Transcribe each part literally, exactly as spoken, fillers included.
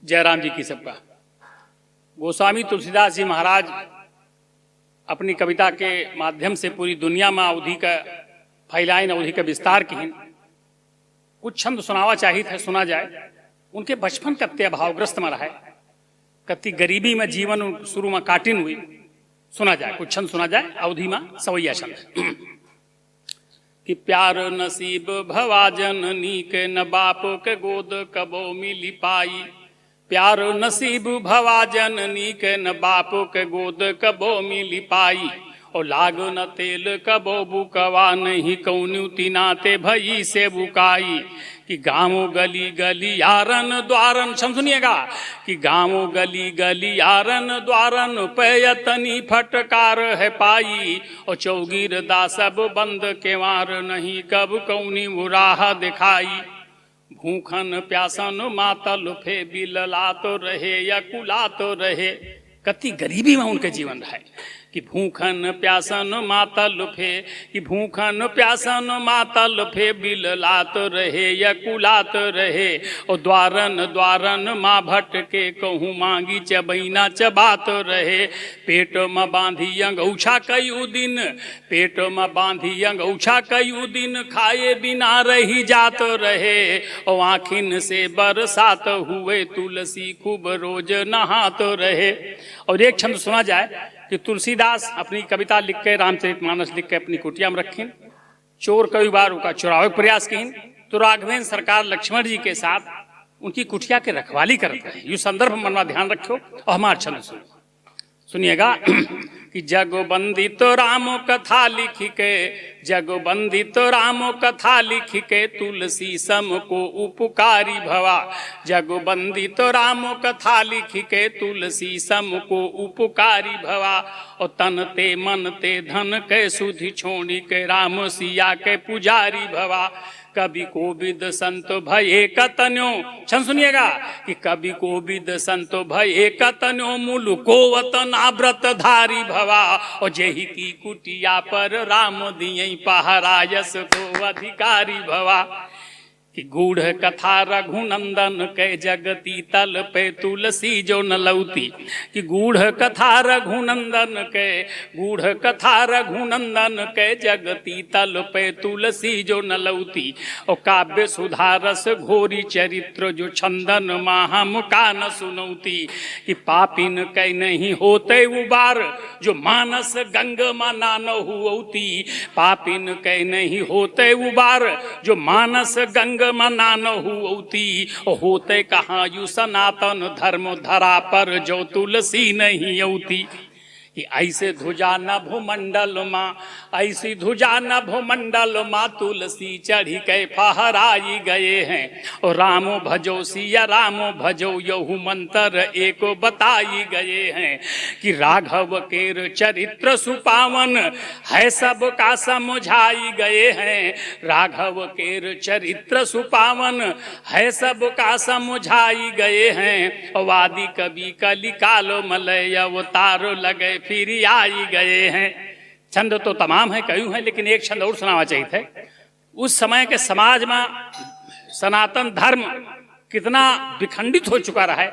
जयराम जी की सबका। गोस्वामी तुलसीदास जी महाराज अपनी कविता के माध्यम से पूरी दुनिया मा अवधी का फैलाइन, अवधी का विस्तार किहिन। कुछ छंद सुनावा चाहित है, सुना जाए। उनके बचपन कत्ते अभावग्रस्त मा रहे, कत्ती गरीबी मा जीवन उन-, शुरू मा काटिन हुई। सुना जाए, कुछ छंद सुना जाए, अवधी मा सवैया छंद। कि प्यार नसीब भवा जननी के, न बाप के गोद कबो मिलि पाई। प्यार नसीब भवा जननी के, न बाप के गोद कबो मिलि पाई। ओ लाग न तेल कबो बुकवा, नहीं कौन्यू तिनाते भई सेवुकाई। कि गाँव गली गलियारन द्वारन, छंद सुनिएगा, कि गाँव गली गलियारन द्वारन पे यतनी फटकार है पाई। ओ चौगीरदास अब बंद केवार, नहीं कब कौनी वो राह दिखाई। भूखन प्यासन मातल फे बिललात रहे या कुलात रहे। कत्ती गरीबी मा उनके जीवन रहे कि भूखन प्यासन मातल फे, कि भूखन प्यासन मातल फे बिललात रहे या कुलात रहे। ओ द्वारन द्वारन मा भटके कहूँ माँगी चबैना चबात रहे। पेट मा बाँधी अंगौछा कयू दिन, पेट मा बाँधी अंगौछा कयू दिन खाए बिना रहि जात रहे। ओ आँखिन से बरसात हुए तुलसी खूब रोज नहात रहे। और एक छंद सुना जाए कि तुलसीदास अपनी कविता लिख के, रामचरितमानस लिख के अपनी कुटिया मा रखिन। चोर कई बार उका चुरावे के प्रयास किहिन, तो राघवेंद्र सरकार लक्ष्मण जी के साथ उनकी कुटिया के रखवाली करत रहे। यू संदर्भ मनवा ध्यान रखियो और हमार छंद सुनो। सुनिएगा कि जग बंदित राम कथा लिखि के, जग बंदित राम कथा लिखि के तुलसी सम को उपकारी भवा। जग बंदित राम कथा लिखि के तुलसी सम को उपकारी भवा। ओ तन ते मन ते धन के सुधि छोड़ि के राम सिया के पुजारी भवा। कवि कोविद संत भये कतन्यो, छंद सुनिएगा कि कवि कोविद संत भये कतन्यो मुलुको वतना व्रतधारी भवा। ओ जेहि की कुटिया पर राम दियई पहरा यस को अधिकारी भवा। कि गूढ़ कथा रघुनंदन के जगती तल पे तुलसी जो न लौती। कि गूढ़ कथा रघुनंदन के, गूढ़ कथा रघुनंदन के जगती तल पे तुलसी जो न लौती। ओ काव्य सुधा रस घोरी चरित्र जो छंदन मा हम का न सुनौती। कि पापिन के नहीं होते उबार जो मानस गंग मा नान हुवौती। पापिन के नहीं होते उबार जो मानस गंग मा नान हुवौती। ओ होते कहाँ यू सनातन धर्म धरा पर जो तुलसी नहीं औती। कि ऐसे ध्वजा नभ मंडल मा, ऐसी ध्वजा नभ मंडल मा तुलसी चढ़ि के फहराई गए हैं। ओ राम भजो सिया राम भजो यहू मंत्र एको बताई गए हैं। कि राघव केर चरित्र सुपावन है सबका समझाई गए हैं। राघव केर चरित्र सुपावन है सबका समझाई गए हैं। वादी कवि कलिकाल मलय अवतार लगे फिर आई गए हैं। छंद तो तमाम है, कयू है, लेकिन एक छंद और सुनावा चाहित है। उस समय के समाज मा सनातन धर्म कितना विखंडित हो चुका रहे।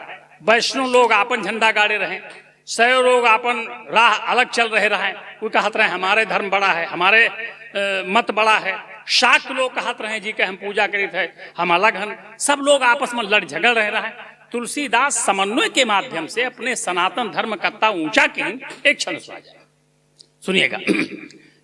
वैष्णव लोग आपन झंडा गाड़े रहे, शैव लोग आपन राह अलग चल रहे रहे। कोई कहत रहे हमारे धर्म बड़ा है, हमारे, अ, मत बड़ा है। शाक्त लोग कहत रहे जी के हम पूजा करित है, हम अलग हन। सब लोग आपस मा लड़ झगड़ रहे रहे। तुलसीदास समन्वय के माध्यम से अपने सनातन धर्म कत्ता ऊंचा किहिन। एक छंद सुना जाए। सुनिएगा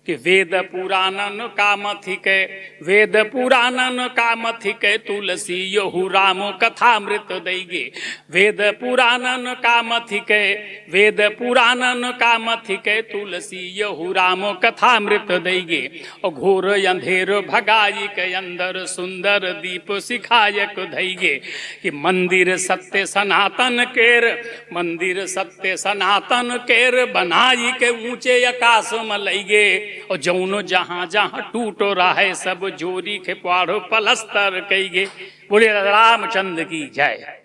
कि वेद पुराणन का मथि के, वेद पुराणन का मथि के तुलसी यहू राम कथामृत दैगे। वेद पुराणन का मथि के, वेद पुराणन का मथि के तुलसी यहू राम कथामृत दैगे। ओ घोर अंधेर भगाई के अंदर सुंदर दीप सिखायक धैगे। कि मंदिर सत्य सनातन केर, मंदिर सत्य सनातन केर बनाई के ऊंचे आकाश मा लैगे। ओ जौन जहाँ जहाँ टूट रहे सब जोरी के पाढ़ पलस्तर कैगे। बोलिए रामचंद्र की जय।